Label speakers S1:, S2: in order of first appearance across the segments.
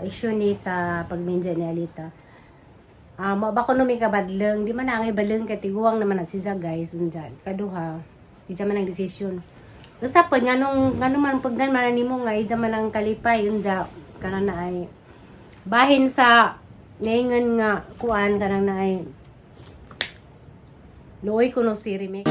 S1: Issue ni sa pagminja ni Alita. Mo ba kuno may kabadleng, di man na ang ibaleng kay tiguang naman na siya, guys, unja. Kaduha, di siya man ang desisyon. Basta pag nganong ngano man pag man nimo nga ija man ang kalipay unja kana na ay bahin sa naingon nga kuan kanang na ay luoy kuno si Remake.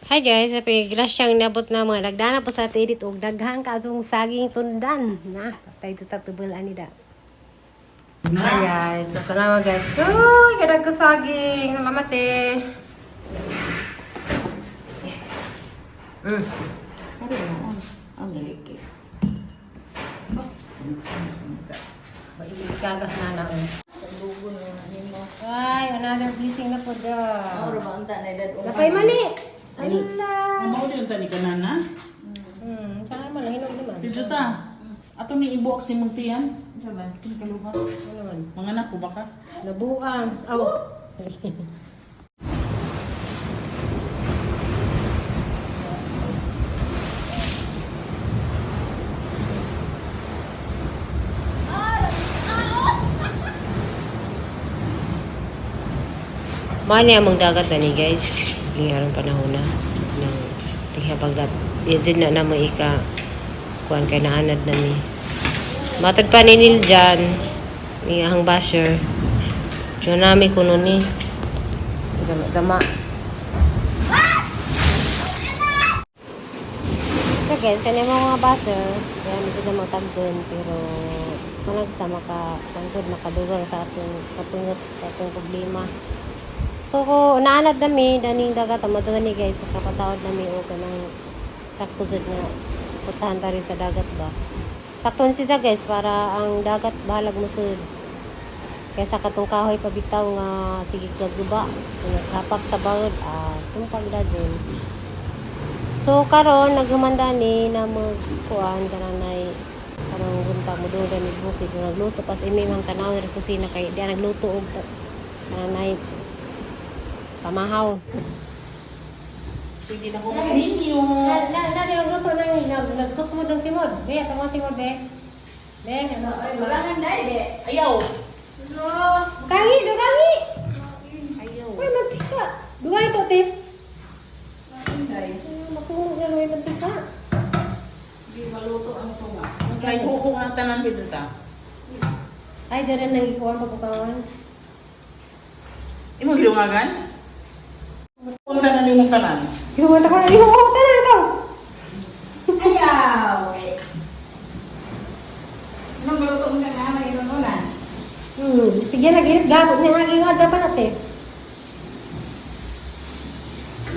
S1: Hi guys, happy grasyang nabot na mga nagdana po sa edit og daghang kaasong saging tundan na patay tatubal ani da. Hi guys, so tanawa guys. Uy, kadag ko saging. Salamat eh.
S2: Ang liki.
S1: Ikagas na na. Ay, another blessing na po da.
S2: Oro ba unta na edad?
S1: Napay mali. Ala.
S3: Ang mao din ta ni kanana.
S1: Saan mo lang hinog naman.
S3: Dito ta. Ato ni ibuak si mong tiyan.
S2: Naman.
S3: Kini kaluha.
S1: Ano naman?
S3: Mga anak ko baka.
S1: Nabuang. Oh. Mao ni among dagat ani, guys. Ing panahon na nang tinghabagat. Yan na namo ika kuan kay naanad na mi. Matag pa ni Neil dyan. Ni ahang basher. Diyan nami kuno ni. Jama jama. So guys, kanya mga basher, kaya medyo na matagdon, pero managsa maka, pangkod, makadugang sa atong katungot, sa atong problema. So, ko naanad nami, daning dagat, amo to ni guys, kapataod nami o kanang sakto jud nga putahan ta rin sa dagat ba. Sakto ni siya guys, para ang dagat bahalag musud. Kaysa katong kahoy pabitaw nga sige gaguba, nagkapak sa bangod, tumpag na dyan. So karon naghumanda ni na magkuan kananay karong buntag mo doon ni bukid nagluto pas imi mang tanaw diri sa kusina kay di nagluto og kananay pamahaw.
S3: Sige na ko magminyo.
S1: Na na na di magluto nang nagkusmo ng simod. Be, tama simod be. Be, ano?
S2: Magangan dai de.
S3: Ayaw.
S1: Dugangi, dugangi.
S3: Ayaw.
S1: Uy, mantika. Dugangi to, tip. Masunog na lang yung mantika.
S2: Di maluto ang tunga.
S3: Kay huko na tanan dito ta.
S1: Ay, dara nang ikuan pa bukawan.
S3: Imo gilungagan? Unta na nimo tanan.
S1: Ginawa na ko na. Imo, tanan ikaw.
S2: Ayaw. Anong maluto mo nga may inununan?
S1: Sige na, ginit. Gamot niya nga gingat pa natin.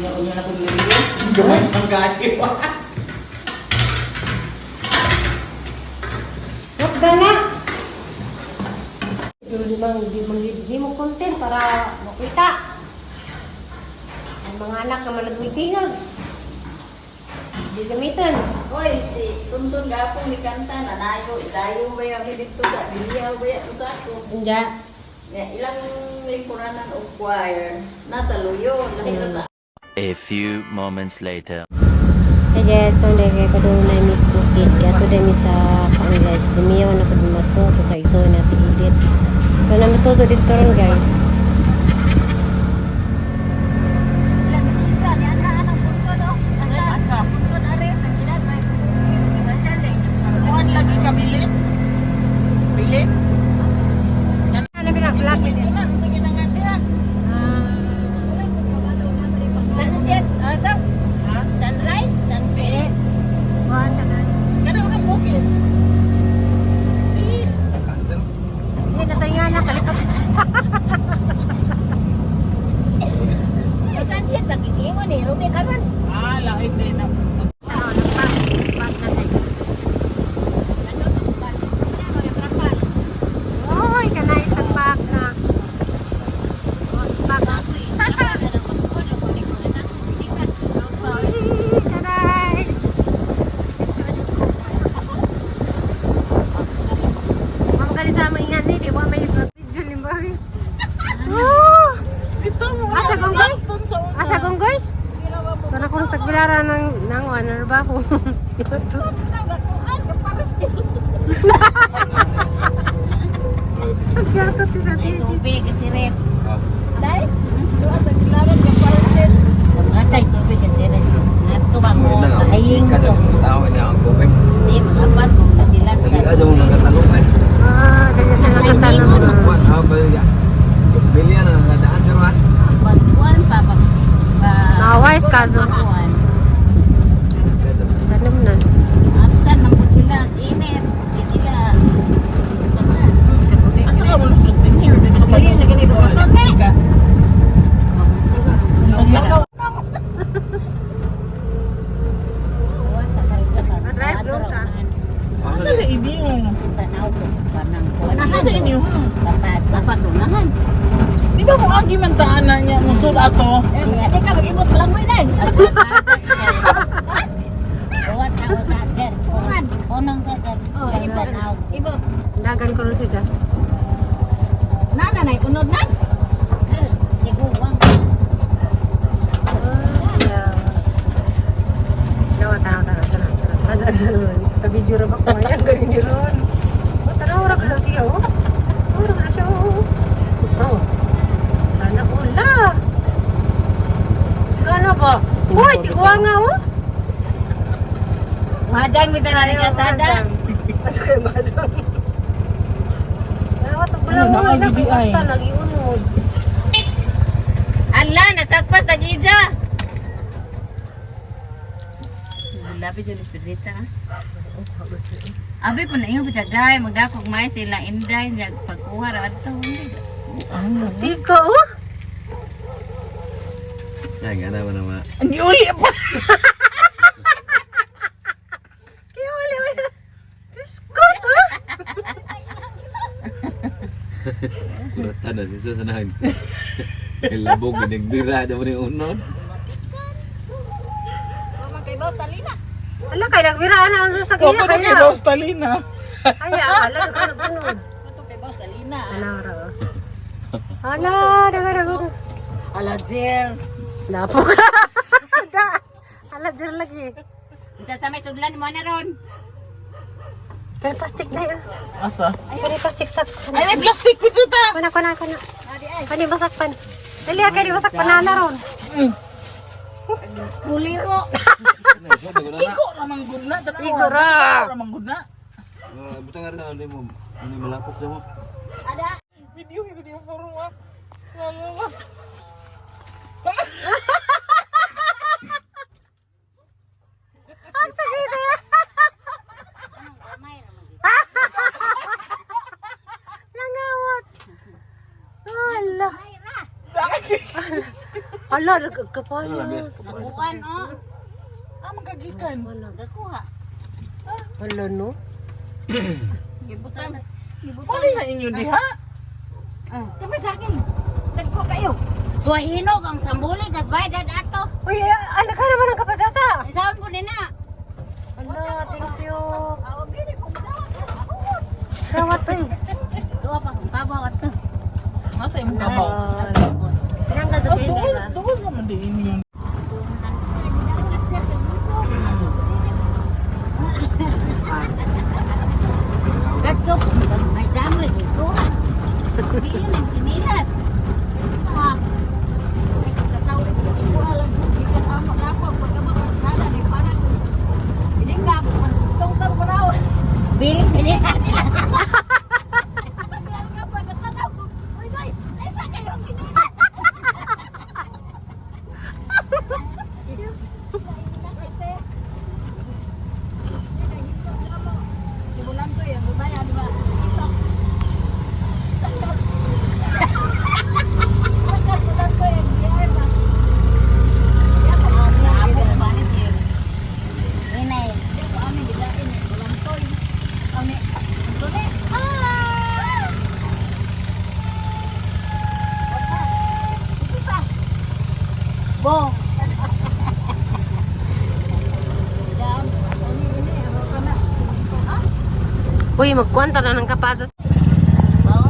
S3: Unya unya na ko dili. Gamay pang gayo.
S1: Wag na. Yung limang, limang, limang content para makita. Ang mga anak na malagmitingag. Di gamitan.
S2: Oy, si Sunsun gapong ni kanta nanayo idayo ba yung dito sa biliyaw ba yung sa ako.
S1: Unja.
S2: Ya, ilang lingkuranan og choir nasa luyo lahi ra sa
S4: A few moments later.
S1: Hey guys, kung dahil kayo padung na Miss Bukid, gato dami sa kuan guys, dumiyaw na pud mato to sa iso na edit. So namin to so dito ron guys.
S3: Asa? Kuan lagi ka bilin? Bilin?
S1: Ano bilang vlog
S3: Dito na unsa ginangan diha? Di. Kada ka bukid. Di.
S1: Hindi katoy nga na kalikot. Di ba may video ni Mari? Oh!
S3: Ito mo.
S1: Asa gonggoy?
S3: Plankton sa una.
S1: Asa gonggoy? Para ko sa tagbilara ng ano ba ko. Ito. Pagkakat ko sa
S2: Ay,
S1: titi.
S2: tubig, kasi rep.
S3: Dai? Doon sa kilaran ka parcel.
S2: Atay, tubig, kasi rep. Ato ba mo, mahaying to.
S5: Tao na ang tubig.
S2: Hindi, mag-apas mo na sila.
S5: Dali aja mo nagatalong ay.
S1: Ah, dali sa nakatanong.
S5: Kuan ha ba ya. Bilya na nagadaan sa man.
S2: Pagkuhan pa, pag...
S1: Nawais ka doon.
S2: Pagkuhan.
S1: Tanong na.
S2: At nambot sila, ang init. Hindi sila.
S3: Asa ka mo lusot din here? Dito ka pa. Gas.
S1: Drive road ka.
S3: Asa na inyo?
S2: Tanaw ko, panang ko.
S3: Asa na inyo?
S2: Dapat, dapat unahan.
S3: Di ba mo agi man taan na niya musod ato?
S2: Eh, di ka mag-ibot pa lang mo inay. Buwat na wala sir. Unang ka sir. Tanaw. Ibo.
S1: Dagan ko rin siya.
S2: Nana nay unod na. Niguwang.
S1: Yeah. Tanaw, tanaw, tanaw, tanaw, tanaw. Tanaw, Tabi juro ba ko? Ay, galing ni Ron. Oh, tanaw, ra ka na siya, oh. Oh, ra ka na siya, oh. Oh. Sana ula. Gana ba? Uy, tiguan nga, oh.
S2: Madang mi tanan ni kasada.
S1: Aso kayo, madang. Nawat, wala
S3: Ano,
S1: mo,
S3: naka-BBI?
S1: nakikita, lagi unod.
S2: Ala, nasagpas tag-ija. Labi jud ispirita. Abi po na ingon pa siya day, magdakog may sila inday niya pagkuha ra adto.
S1: Tiko, oh.
S5: Yan nga na ba.
S3: Ang giuli pa.
S1: Kaya wala, wala. Diyos ko, ah.
S5: Kuratan na si Susan. Labog nagbira da mo ni unod.
S1: Ala, kay nagbiraan na ang sa
S3: Ko
S1: sakina
S3: ko
S1: kaya.
S3: kay Boss Talina.
S1: Ay, ala, nagkanod.
S2: Ato kay boss alina.
S1: Ala, ra. Ala, nagkanod.
S2: Ala dear.
S1: Napo ka. Da. Ala, dir lagi.
S2: Unsa sa may sudlan mo na ron?
S1: Kaya plastic na yun.
S3: Asa?
S1: Kaya plastic sa...
S3: Ay, may plastic ko dito.
S1: Kuna, kuna, kuna. Kani basakpan. Dali, kani basakpan na na ron.
S2: Kuliro.
S3: Igo ramang gud na. Tanawa.
S1: Igo ra.
S3: Tanawa ramang gud na.
S5: Butang nga rin mo. Ano malapok sa mo?
S3: Video ko niyo forma. Lala.
S1: Ang tagay Langawat. Ala. Ala, nagkapayos.
S2: Kuan oh.
S3: Ah, magagikan.
S2: Gakuha.
S1: Ala, no?
S2: Gibutan.
S3: Mali na inyo diha.
S2: Kami sa akin. Dagko kayo. Tuwahinog ang sambulig at bayad ato.
S1: Uy, ala ka naman ang kapasasa.
S2: Isaon ko din na.
S1: Ala, thank you.
S2: Awag gini kung dawat.
S1: Rawat, eh.
S2: Tuwa pa kung kabaw ato.
S3: Asa imong kabaw?
S1: Pinanggal sa
S3: Oh,
S1: kayo,
S3: doon,
S1: ba?
S3: doon naman di inyo.
S2: Kadto may damoy gikuha. Diin ang sinilas. Biring sinilas nila. Bong.
S1: Uy, magkwanta na ng kapasas.
S2: Oh,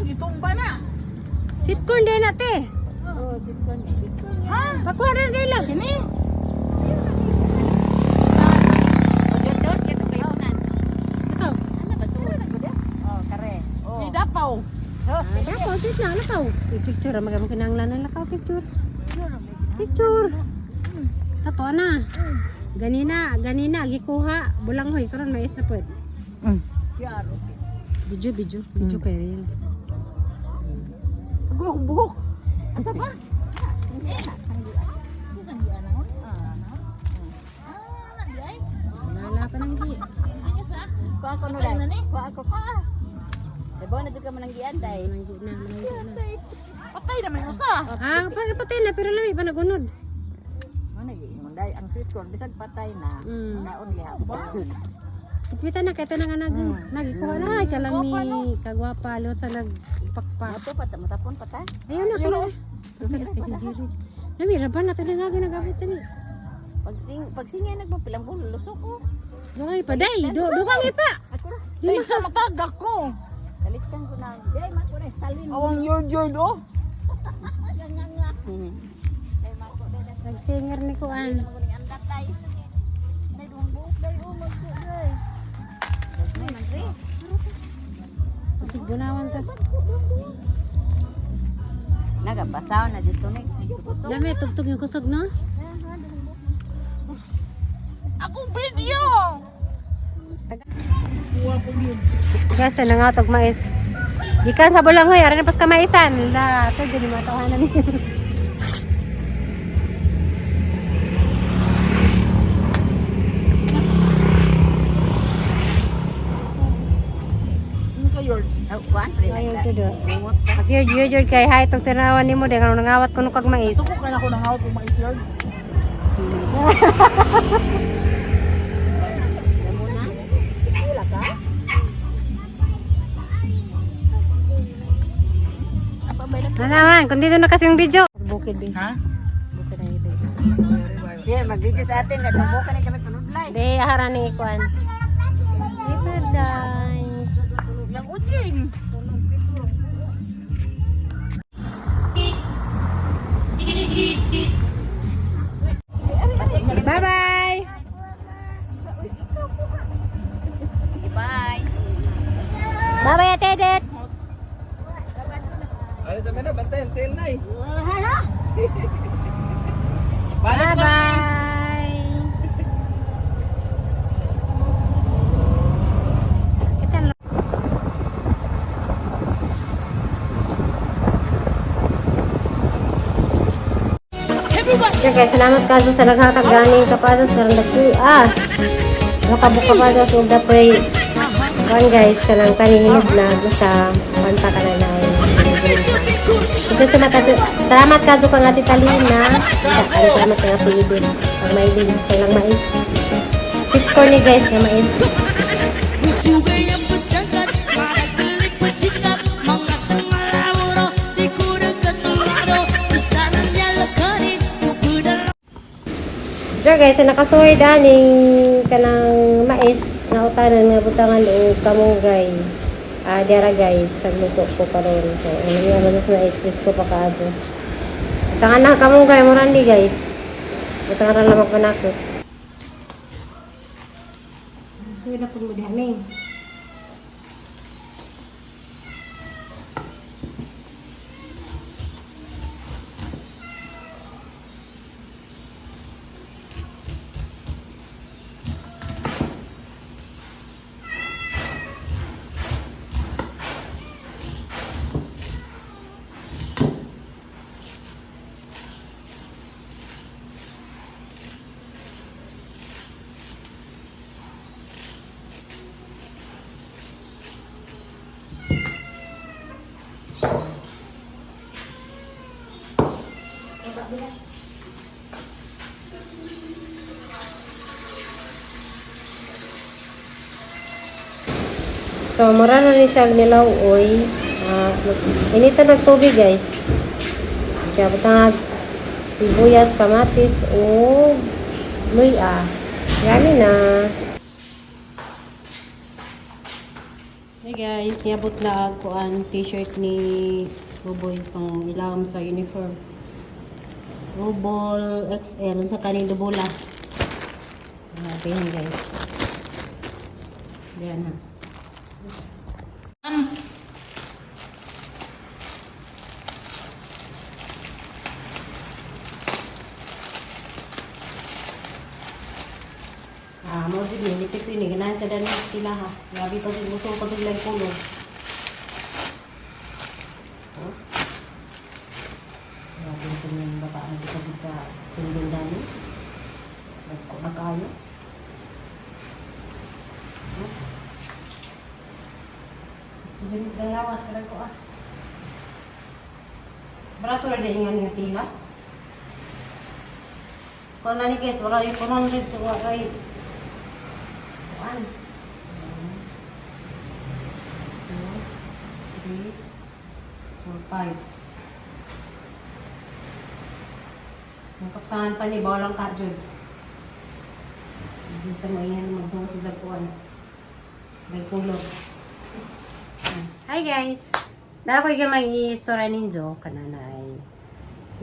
S3: Gitumba na.
S1: Sweet corn din na te.
S2: Oh, sweet corn eh. Sweet corn.
S3: Ha?
S1: Pakuha rin nila.
S3: Kini?
S2: Jot-jot, kito kalipunan.
S1: Ikaw.
S2: Ano ba suod? Oh, kare. Oh.
S3: Di dapaw.
S1: Ah, dapaw, sweet na, lakaw. I-picture, ah, magamo kinahanglan na lakaw, picture. Picture. Tato na. Ganina, ganina, gikuha. Bulang hoy, karon mais na pwede.
S3: Siyaro.
S1: Video, video, video kay Reels.
S3: Ako akong buhok. Asa ba?
S1: Nala pa nang gi.
S2: Kuha ko no dai. Kuha ko ka. Diba na jud ka man ang gian dai.
S1: Nang gi na, manang gi na.
S3: Patay naman yung usa.
S1: Ah, patay na pero lami pa nagunod.
S2: Mo na giingon dai ang sweet corn bisag patay na. Kaon gihapon.
S1: Itwita na kay tanang nag nagikuha na ay kalami kagwapa lot sa nagpakpak.
S2: Moto pa matapon pa ta.
S1: Ayun na kala. Kay si Jerry. Nami raban na tanang nga nagabot tani.
S2: Pagsing pagsingay nagpapilang bulo lusok ko.
S1: Dugay pa day, dugang ipa.
S2: Ako ra.
S3: Ay, sa matag ako.
S2: Kalistan ko na. Dai mako ra salin.
S3: Awang yord-yord oh.
S2: Dai mako dai dai.
S1: Nagsinger ni kuan.
S2: Mo ning andat dai. Dai duhang buok dai oh magko dai. Dai man re.
S1: Gunawan tas.
S2: Nagabasaw na dito ni.
S1: Lami tugtog yung kusog no.
S3: Akong video.
S1: Gasa na nga tog mais. Gikan sa bulang hoy, ara na pas kamaisan. La, to dili matawanan ni.
S3: Ano ka yord?
S2: Oh, kuan pre.
S1: Ayaw to do.
S2: Bungot ka.
S1: Ak yun yun kay hay tog tanawan nimo dahil karon nangawat kuno kag mais.
S3: Suko ka na ko nang hawak kung mais yord.
S2: Damo na. Wala ka?
S1: Manaman, kung dito na kasi yung video. Bukid bi.
S3: Ha?
S1: Bukid ang video.
S2: Sir, mag-video sa atin. Natumbukan na kami panudlay.
S1: Be, ahara ni ikuan. Ipaday.
S3: Yang ujing.
S1: Bye-bye.
S2: Bye.
S1: Bye-bye, Ate Edet.
S5: Ano sa na, bantayan, tail na eh.
S1: Bye-bye. Kita lang. Okay, guys, salamat kaso sa naghatag ganing kapados karon dagko ah. Makabuk kapados ug dapoy kuan guys kanang kanihinog na sa panta ka na na. Ito sa mata, salamat kadyo kang Ate Talina. Ay, salamat kang Ate Edith. Ang mailin sa ilang mais. Sweet corn ni guys nga mais. Diya guys, sa nakasuoy daning kanang mais nga utanan nga butangan og kamunggay. Ah, dira guys, sa luto ko karon. So, ano niya man sa mais presko pa kaadyo. Butangan na kamunggay mo randi guys. Butangan ra lamang panakot. So, na pud mo diha ning. So, mura na ni siya nilaw oy. Ah, inita nagtubig guys. Diya butang sibuyas, kamatis o luya. Yummy na. Hey guys, niabot na ako ang t-shirt ni Buboy pang ilawom sa uniform. Rubol XL sa kaning dubula. Grabe yan guys. Ayan ha. Ah, mo jud ni nipis ini ganahan sa dani sila ha. Grabe pa jud busog pa jud lang kulog. Oh. Grabe ko yung bata ang di pa jud ka tindin dani. Nagko na kayo. Oh. Diyan sa lawas ra ko ah. Barato ra din nga tila. Kung na ni guys, wala rin 400 so wala rin. 1, 2, 3, 4, 5. Ang kapsangan pa ni Bawlang ka, Jud. Hindi siya maihan magsungo sa zagpuan. May kulog. Hi guys! Dara ko gamay istorya ninyo kananay.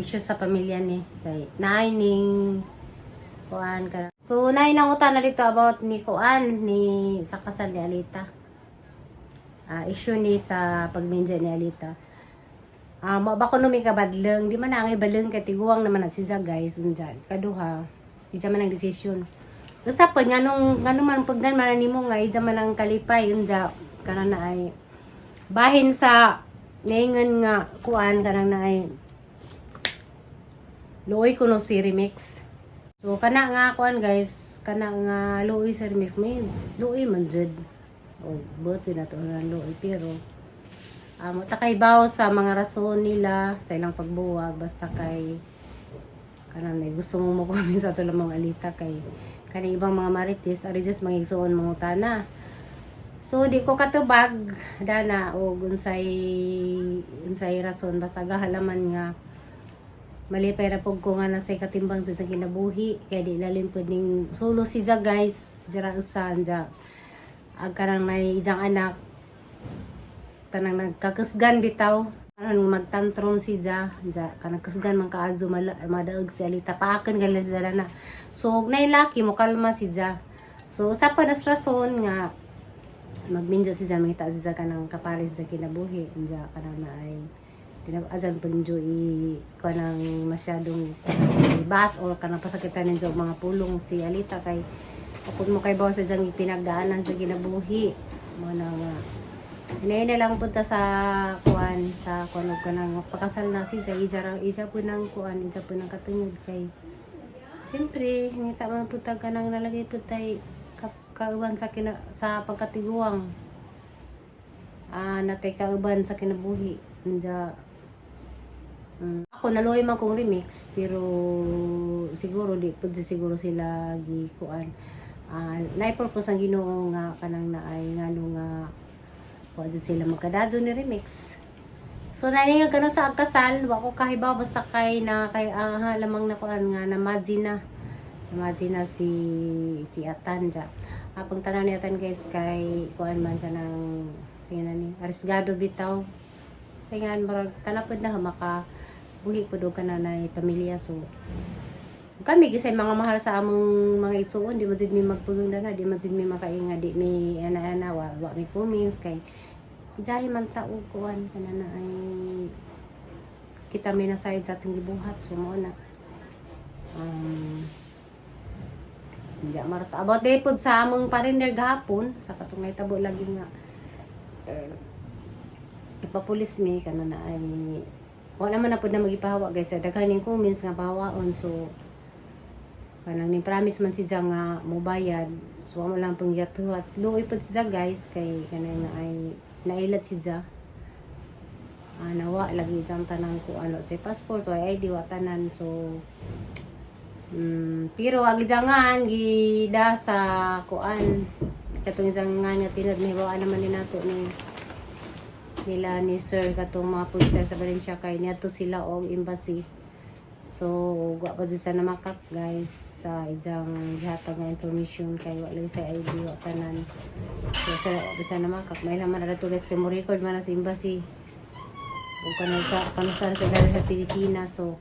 S1: Issue sa pamilya ni kay naay ning kuan ka. So naay nangutan na dito about ni kuan ni sa kasal ni Alita. Ah, issue ni sa pagminja ni Alita. Ah, mo ba kuno may kabadleng, di man na ang ibaleng kay tiguang naman na si Za guys unja. Kaduha, di man ang desisyon. Usa pod nganong ngano man pagdan man nimo nga ija man ang kalipay unja kana na ay bahin sa naingon nga kuan kanang na ay luoy kuno si remix. So kana nga kuan guys, kana nga luoy sa remix may luoy man jud. O buot na to na luoy pero amo ta kay baw sa mga rason nila sa ilang pagbuwag basta kay kanang may gusto mo mo sa ato lang mga alita kay kani ibang mga marites ari just mga igsuon mga utana. So di ko katubag dana og unsay unsay rason basta gahalaman nga malipay ra pug ko nga nasa katimbang sa isang kinabuhi kay di lalim pud ning solo si Ja guys dira usa anja ag kanang may ijang anak kanang nagkakasgan bitaw kanang magtantrom si Ja ja kanang kasgan man kaadyo madaog si Alita paakan gali si Dala na so og nay laki mo kalma si Ja so usa pa nas rason nga magminja si Ja mangita si Ja kanang kapares sa kinabuhi ja kanang na ay ajan pud nyo i kanang masyadong bas or kanang pasakitan ninyo og mga pulong si Alita kay akon mo kay bawa sa diyang pinagdaanan sa kinabuhi mo na nga Hinay na lang punta sa kuan og kanang pakasal na si Jai ija ra isa po ng kuan isa po ng katungod kay siyempre ngita man po ta kanang nalagay po tay kauban sa kina, sa pagkatiguang ah natay kauban sa kinabuhi anja ako naluoy man kong remix pero siguro di pud siguro sila gi kuan ah naipurpose ang Ginoo nga kanang naay ngano nga wa jud sila magkadadyo ni remix. So naningan ka sa kasal, wa ko kahibaw basta kay na kay aha lamang na kuan nga na na. Namaji na si si Atan ja. Apang tanaw ni Atan guys kay kuan man ka ng sige na ni arisgado bitaw. Sige nga murag tanapod na maka buhi pud og ka na nay pamilya so kami kisay mga mahal sa among mga igsuon di man jud mi magpugong dana di man jud mi makainga di mi ana-ana wa, wa mi kumings kay jahi man ta og kuan kana na ay kita may nasayod sa ating gibuhat so mao na hindi marata about day pod sa among parinder gahapon sa katong nahitabo lagi nga eh, ipapulis mi kana na ay wala man na pod na magipahawa guys daghan ning comments nga pahawaon so kanang ni promise man si Jang nga mobayad so amo lang pong yatuhat luoy pod si Jang guys kay kanang na ay nailat si Ja ah, nawa lagi jang tanan ko ano sa passport o ID wa tanan so pero agi jangan gida sa kuan katong isang nga nga tinod nahibawaan naman ni nato ni nila ni sir katong mga pulisya sa Valencia kay niadto sila og embassy. So wa pa jud sa namakak, guys, sa ijang gihatag nga information kay wa lang sa ID, wa tanan. So sa wa sa namakak may naman na to, guys, kay mo record man na sa embassy o kano sa dali sa Pilipinas. So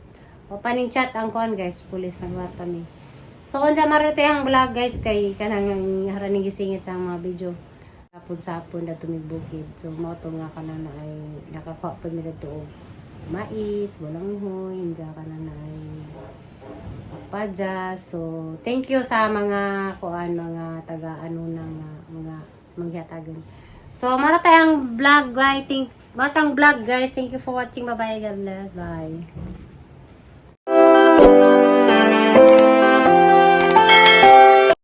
S1: opening chat ang kuan, guys, pulis nagwata mi. So kung sa marote ang vlog, guys, kay kanang haraning gisingit sa mga video. Sapon-sapon na bukid. So mao to nga kana na ay nakakuha po mi dadto og mais, balanghoy, hindi kana na ay padya. So thank you sa mga kuan, mga taga ano nang mga mangyatagan. So mao tayong vlog, I think. Matang vlog, guys. Thank you for watching. Bye bye. God bless. Bye.